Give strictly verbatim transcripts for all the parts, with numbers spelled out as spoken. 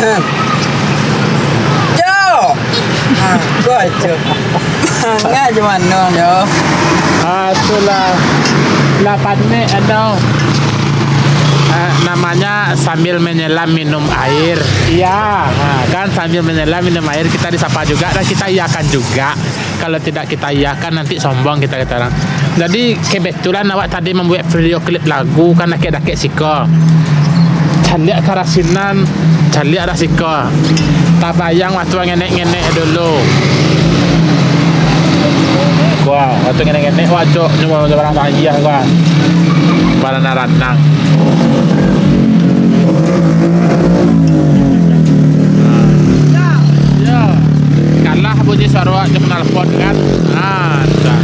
Jo! Ah, kau Jo. Manga jo mano, Jo? Ah, itulah. Lah panek, aduh. Ah, namanya sambil menyelam minum air. Iya. Ah, kan sambil menyelam minum air, kita disapa juga dan kita iyakan juga. Kalau tidak kita iyakan, nanti sombong kita, kata orang. Jadi, kebetulan awak tadi mambuek video klip lagu, kan dakek-dakek siko. Caliak karasinan, caliak lah siko. Tabayang waktu ngenek-ngenek dulu. Wah, waktu ngenek-ngenek, wah, cok, nyo barang tangiah, wah. Barang-barang. Nah. Yo. Kalah bunyi suaro awak jo knalpot kan. Nah, sudah.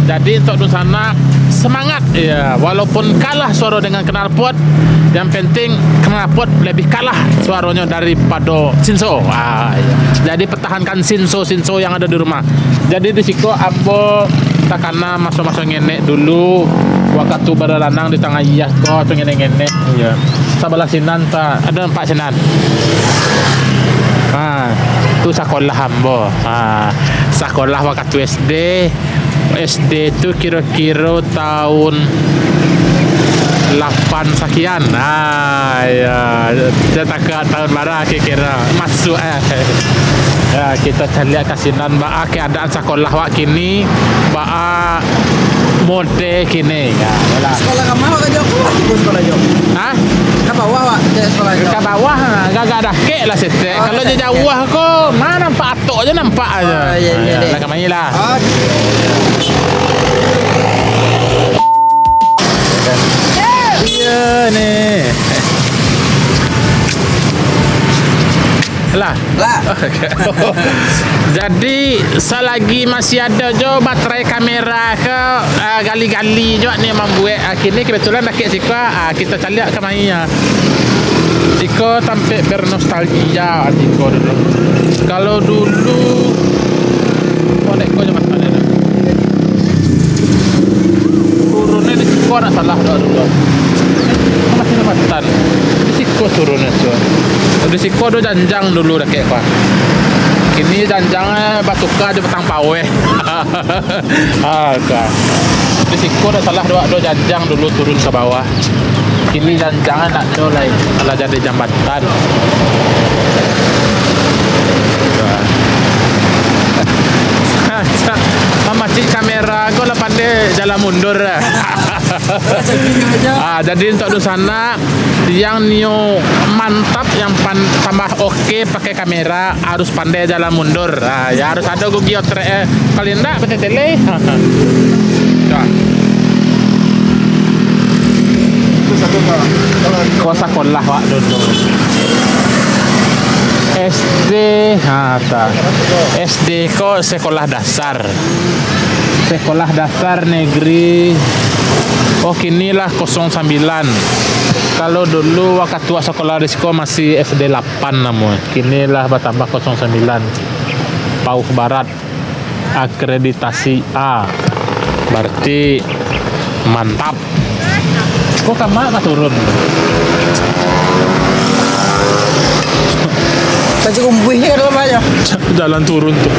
Jadi untuk dunsanak, semangat. Ya, walaupun kalah suaro dengan knalpot, yang penting knalpot lebih kalah suaronyo daripado sinso. Ah, iya. Jadi pertahankan sinso-sinso yang ada di rumah. Jadi di siko ambo takana maso-maso ngenek dulu, wakatu baralanang di tangah iyah ko, tu ngenek-ngenek. Iya. Sabalah sinan ta, ado nampak sinan. Ha, tu sakolah ambo. Ha, sakolah wakatu S D. S D tu kiro-kiro tahun lapan sakian. Ha, iya. Saya tak tahu bara kiro-kiro. Masuk, eh. Ya, kita caliak ka sinan baa keadaan sakolah wak kini, baa mode kini. Ya, yolah. Sekolah ka ma wak Jo? Wak tibo sekolah Jo? Hah? Ka bawah wak, cek sekolah Jo? Ka bawah, ha, agak-agak dakek lah setek. Oh, kalau jo dakek. Jauah ko, ma nampak atok jo nampak ajo. Oh, iya, iya, iya. Lah, ka mai lah. Oke. Iya, nih. Lah. Lah. Oke. Jadi, salagi masih ado jo baterai kamera ko, ah, gali-gali jo ni mambuek. Ah, kini kebetulan dakek siko, ah, kita caliak ka mai, ah. Iko tampek bernostalgia, iko dulu. Kalau dulu, oh, dek ko jambatan ni. Turunnyo di siko, ndak salah doh dulu. Masih jambatan. Di siko turunnyo tu. Di siko ado janjang dulu dakek ko. Kini janjangnyo batuka jo batang paweh. Ah, ka. Di siko ndak salah doh, ado janjang dulu turun ka bawah. Kini janjang ndak ado lai, alah jadi jambatan. Mamacik kamera ko lah pandai jalan mundur. Ah, jadi untuk dunsanak yang nio mantap, yang pan-, tambah oke pakai kamera, harus pandai jalan mundur. Ah, ya harus ado gugi otrek, eh. Kalau indak, betetele. Dah. Ko sakolah wak dulu. S D, ha, ta. S D ko sekolah dasar. Sekolah dasar negeri. Oh, kini lah kosong sambilan. Kalau dulu wakatu wak sakolah di siko masih S D lapan namo. Kini lah batambah kosong sambilan. Pauh Barat. Akreditasi A. Berarti mantap. Ko ka ma ka turun? Ka cigumbuih ka dalam aja. Jalan turun tu.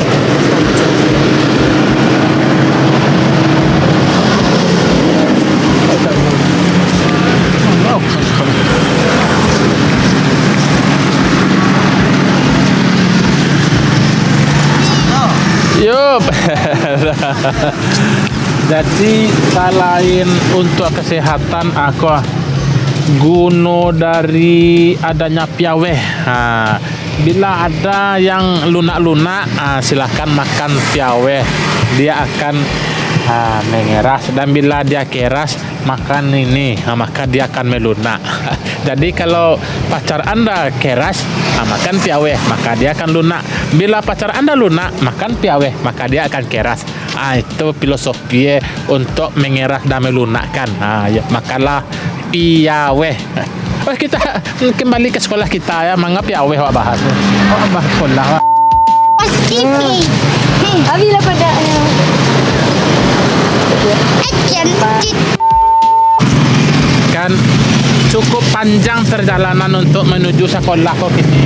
Yup. Jadi, salain untuak kasehatan, ah, ko, guno dari adanya piaweh. Ha, bila ada yang lunak-lunak, ah, silakan makan piaweh. Dia akan, ah, mengeras. Dan bila dia keras, makan ini, ha, maka dia akan melunak. Jadi, kalau pacar Anda keras, ha, makan piaweh, maka dia akan lunak. Bila pacar Anda lunak, makan piaweh, maka dia akan keras. Ah, itu filosofi, eh, untuk mengeras dan melunakkan. Ah, ya, makanlah piaweh. Oh, kita kembali ke sekolah kita, ya, manga piaweh wak bahas. Oh, bahas sekolah, wak. Abi lah pada, eh. Action. Kan Cukup panjang perjalanan untuk menuju sekolah ko kini.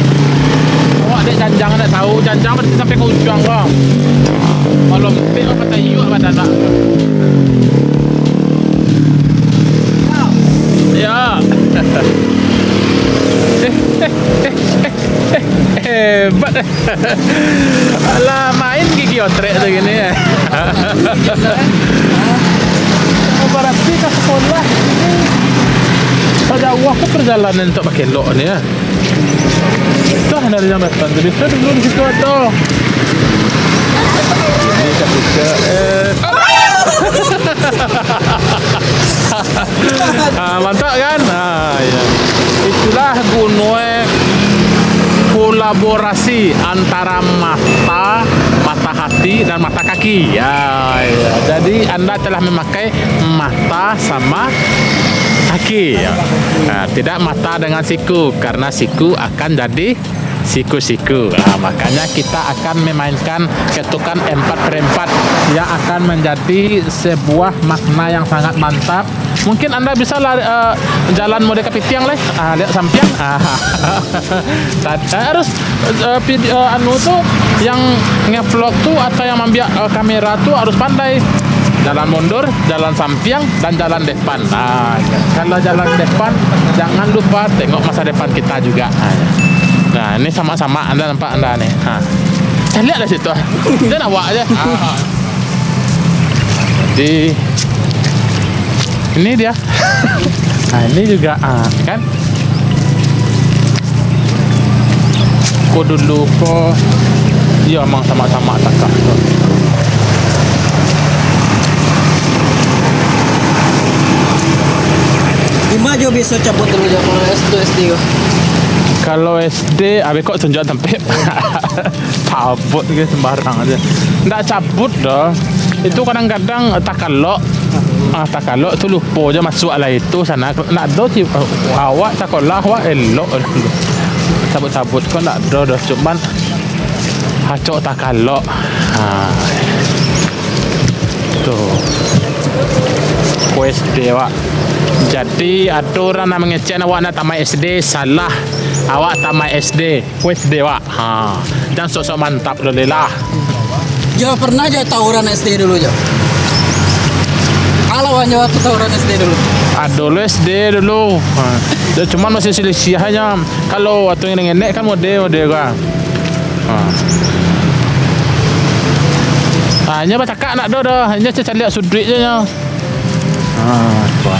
Awak dek janjang ndak tahu, janjang berarti sampai ke ujung ko. Kalau empik apa tayuk apa tanak. Ya. Eh, eh, eh, eh. Hebat. Alah, main gigi otrek tu gini. Oh, berarti ka sekolah ini sajauah tu perjalanan untuk pakai lok ni, ya. Itu dari yang datang tadi, tu dulu di situ ada. Ini ketika, eh, Ah, mantap kan? Ah, ya. Itulah gunoi kolaborasi antara mata, mata hati, dan mata kaki. Ya, ya. Jadi, anda telah memakai mata sama kaki. Ya. Ah, tidak mata dengan siku, karena siku akan jadi siku-siku. Ah, makanya kita akan memainkan ketukan empat per empat yang akan menjadi sebuah makna yang sangat mantap. Mungkin anda bisa lari, eh, jalan mode kapitiang lah. Ah, lihat sampiang. Ah. Tad-, eh, harus, eh, video, eh, anu tu, yang ngevlog tu atau yang mambiak, eh, kamera tu harus pandai. Jalan mundur, jalan sampiang, dan jalan depan. Ah, kalau jalan depan, jangan lupa tengok masa depan kita juga. Ah, ya. Nah, ini sama-sama, anda nampak anda ni. Ha. Saya lihat dari situ. Dia nak buat aja. Jadi, ini dia. Nah, ini juga, ah, kan? Ko dulu ko, iyo, emang sama-sama takah tu. Dima jo biso cabut dulu jo, kalau S D, S D ko? Kalau S D, abis kok tunjuak tampek. Cabut ke sembarang aja. Ndak cabut doh. Itu kadang-kadang takalok. Ah, takalok tu lupo je masuk alai tu sana. Ndak do si, awak sakolah, awak elok. Cabut-cabut ko ndak do doh. Cuman acok takalok. Ha. Tu. Ko S D awak. Jadi, ado urang nan mangecek awak ndak tamat S D, salah. Awak tamat S D. Wes dewak. Ha. Jan sok-sok mantap dulu lah. Jo, pernah jo tawuran S D dulu, Jo? Kalau anjo waktu tawuran S D dulu. Ado lo S D dulu. Ha. Yo, cuman masih silisiah aja. Kalau waktu ngenek-ngenek kan mode, mode kan. Ha. Ha, nyo bacakak nak do doh. Nyo caliak suduik je nyo. Ha, ko.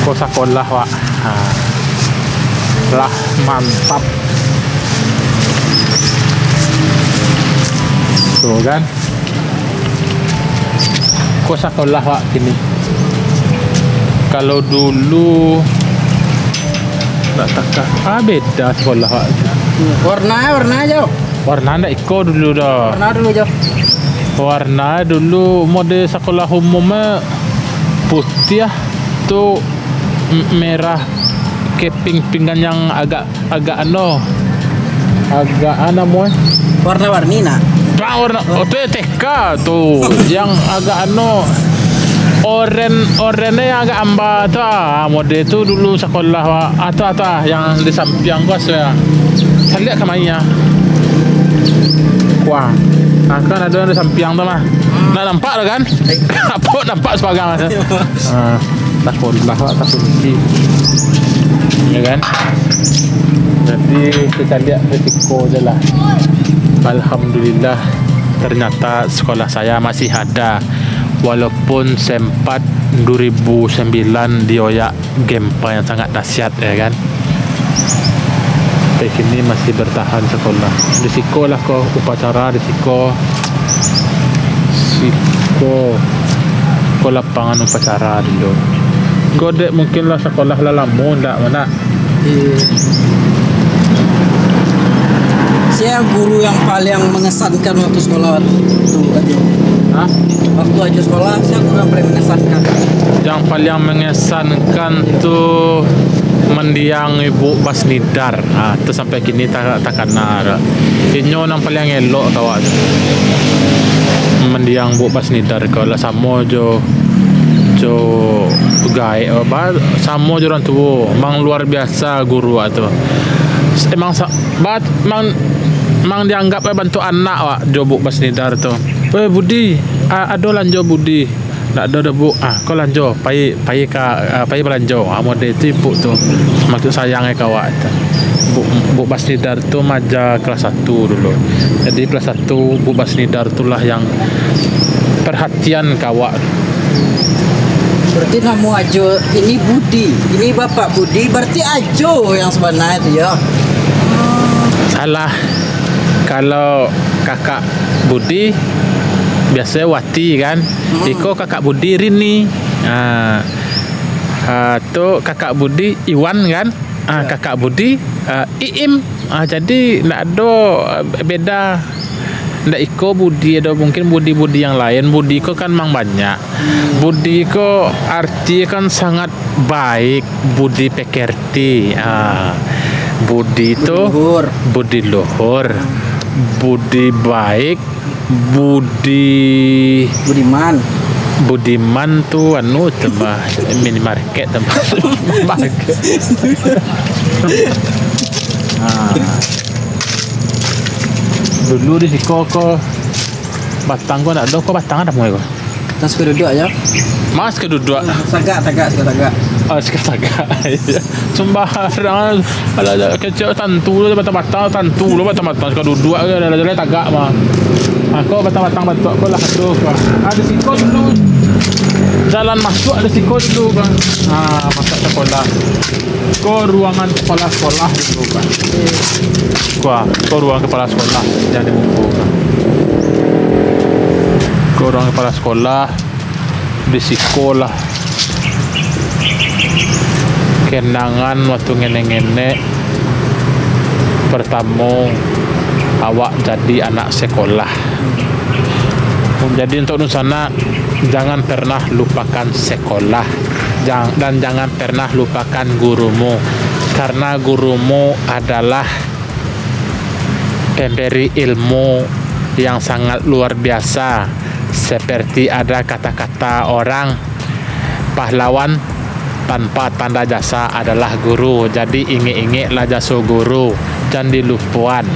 Ko sakolah, wak. Ha. Lah, mantap. Tu kan. Ko sakolah, wak, kini. Kalau dulu, nak takah. Ah, beda sakolah, wak. Warna, warna jo. Warna ndak iko dulu doh. Warna dulu, Jo. Warna dulu mode sakolah umum e putiah tu m-, merah keping-pingan yang agak, agak ano, agak ano mo e. Warna-warni nak? Bang, warna, oh, tu T K tu. Yang agak ano, oren, oren yang agak amba tu, ah, mode tu dulu sakolah, wak. Ah, tu, ah, tu, ah, yang di sampiang ko asuah. Caliak ka main, ah. Wah. Nah, kan ado di sampiang tu mah. Nak nampak tu kan? Apo nampak sapagang tu? Ah, takon lah, wak, takon sikit. Ya kan? Jadi, kita lihat risiko je lah. Alhamdulillah, ternyata sekolah saya masih ada. Walaupun sempat dua ribu sembilan dioyak gempa yang sangat dahsyat, ya kan. Sampai kini masih bertahan sekolah. Di siko lah ko upacara, di siko. Siko. Ko lapangan upacara dulu. Ko dek mungkin lah sekolah lah lamo ndak, mana? Iya. Sia guru yang paling mengesankan waktu sekolah tu, Ajo? Hah? Waktu Ajo sekolah, sia guru yang paling mengesankan? Yang paling mengesankan tu mendiang Ibu Basnidar. Ah, tu sampai kini ta-, takana. Inyo nan paling elok ka awak tu. Mendiang Ibu Basnidar ko lah samo jo Cok, gaek, ba, samo jo urang tuo. Mang luar biasa guru awak tu. Emang sa-, ba, mang, mang dianggap bantuak anak awak jo Buk Basnidar tu. "Weh, Budi, a-, ado lanjo, Budi." "Ndak ado doh, Buk." "Ah, ko lanjo, pai, pai ka, ah, pai balanjo." Ah, model tu Ipuk tu. Maksud sayang ka awak tu. Buk, Buk Basnidar tu maja kelas satu dulu. Jadi kelas satu Buk Basnidar tu lah yang perhatian ka awak. Berarti namo Ajo ini Budi. Ini Bapak Budi, berarti Ajo yang sebenarnya tu, ya? Salah. Kalau kakak Budi, biasanya Wati, kan? Hmm. Iko kakak Budi Rini. Ah, ah, tu kakak Budi Iwan, kan? Ah, ya. Kakak Budi, ah, Iim. Ah, jadi ndak ado, ah, beda. Ndak iko Budi ado, mungkin Budi-Budi yang lain. Budi ko kan mang banyak. Hmm. Budi ko arti kan sangat baik, budi pekerti. Ah, Budi tu budi luhur. Budi luhur. Hmm. Budi baik, Budi Budiman. Budiman tu anu tu, bah, minimarket tu, bah. Ah. Dulu di siko ko batang ko ndak ado, ko batang ado muai ko. Mas, ka duduak aja. Mas, ka duduak. Tagak, tagak, suka tagak. Ah, suka tagak. Sembarang. Alah, alah, kecek tantu lo, batang-batang, tantu lo, batang-batang. Suka duduak, alah, alah, alah, tagak mah. Ah, ko batang-batang batuak ko lah tu, ko. Ah, di siko dulu. Jalan masuk di siko dulu, ko. Ah, masuk sekolah. Ko ruangan kepala sekolah dulu, ko. Ko, ko ruang kepala sekolah yang di muko, ko. Ko ruang kepala sekolah. Di siko lah kenangan waktu ngenek-ngenek pertamo awak jadi anak sekolah. Jadi, untuk dunsanak, jangan pernah lupakan sekolah. Jang-, dan jangan pernah lupakan gurumu, karena gurumu adalah pemberi ilmu yang sangat luar biasa, seperti ada kata-kata orang, "Pahlawan tanpa tanda jasa adalah guru." Jadi, ingek-ingeklah jaso guru, jan dilupoan.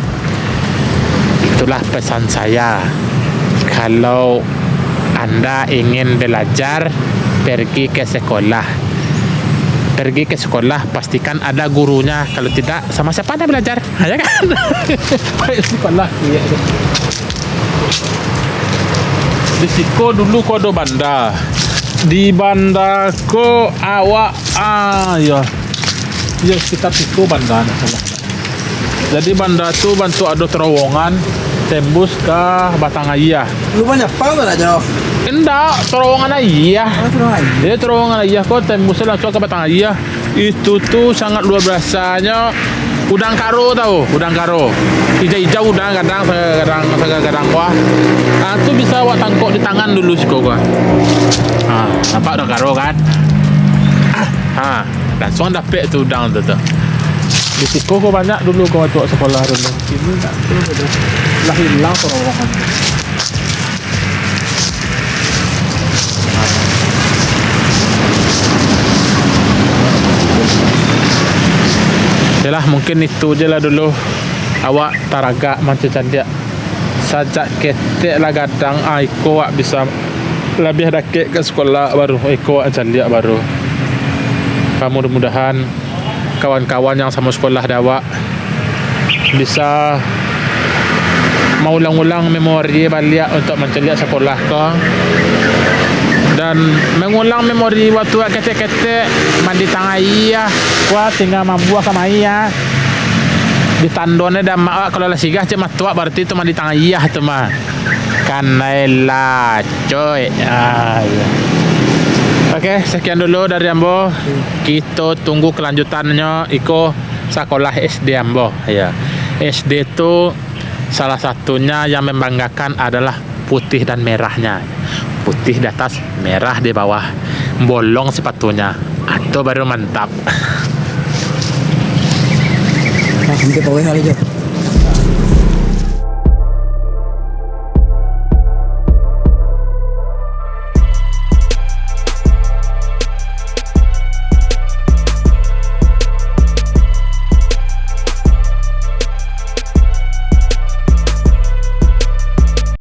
Itulah pesan saya. Kalau anda ingin belajar, pergi ke sekolah. Pergi ke sekolah, pastikan ada gurunya. Kalau tidak, sama siapa anda belajar? Ha, ya kan? Baik, sekolah. Iya, iya. Di siko dulu ko ado banda. Di banda ko awak, ah, ya. Ya, sekitar situ banda, ndak salah. Jadi, banda tu bantuak ado terowongan tembus ka batang aia. Lu banyak pang tu nak jauh? Indak, terowongan aia. Oh, terowongan aia. Ya, terowongan aia ko tembusnya langsung ka batang aia. Itu tu sangat luar biasanya. Udang karo tau, udang karo. Ijau-ijau udang, gadang, gadang, gadang kuah. Ah, tu bisa awak tangkok di tangan dulu siko kuah. Ah, nampak udang karo kan? Ah, ah, langsuang dapek tu udang tu, tu. Di siko ko banyak dulu ko waktu sekolah dulu. Kini ndak tu, lah hilang terowongan tu. Yalah, mungkin itu je lah dulu. Awak taragak mancaliak. Sajak ketek lah gadang, ah, iko awak bisa labiah dakek ka sekolah baru. Iko awak caliak baru. Mudah-mudahan kawan-kawan yang samo sekolah di awak bisa maulang-ulang memori baliak untuk mancaliak sekolah ko. Dan mengulang memori waktu ketek-ketek mandi tangan aia, wah, tinggal mambuah ka mai, ah. Ditandonyo dek amak awak, kalau lah sigah cek matuak, berarti tu mandi tangan aia tu mah. Kanai lah, coy. Ah, iya. Oke, sekian dulu dari ambo. Kito tunggu kelanjutannyo iko sakolah S D ambo. Ya. S D tu salah satunya yang membanggakan adalah putih dan merahnya. Putih di atas, merah di bawah. Bolong sepatunya. Itu baru mantap. Ah, minta pawai hari je.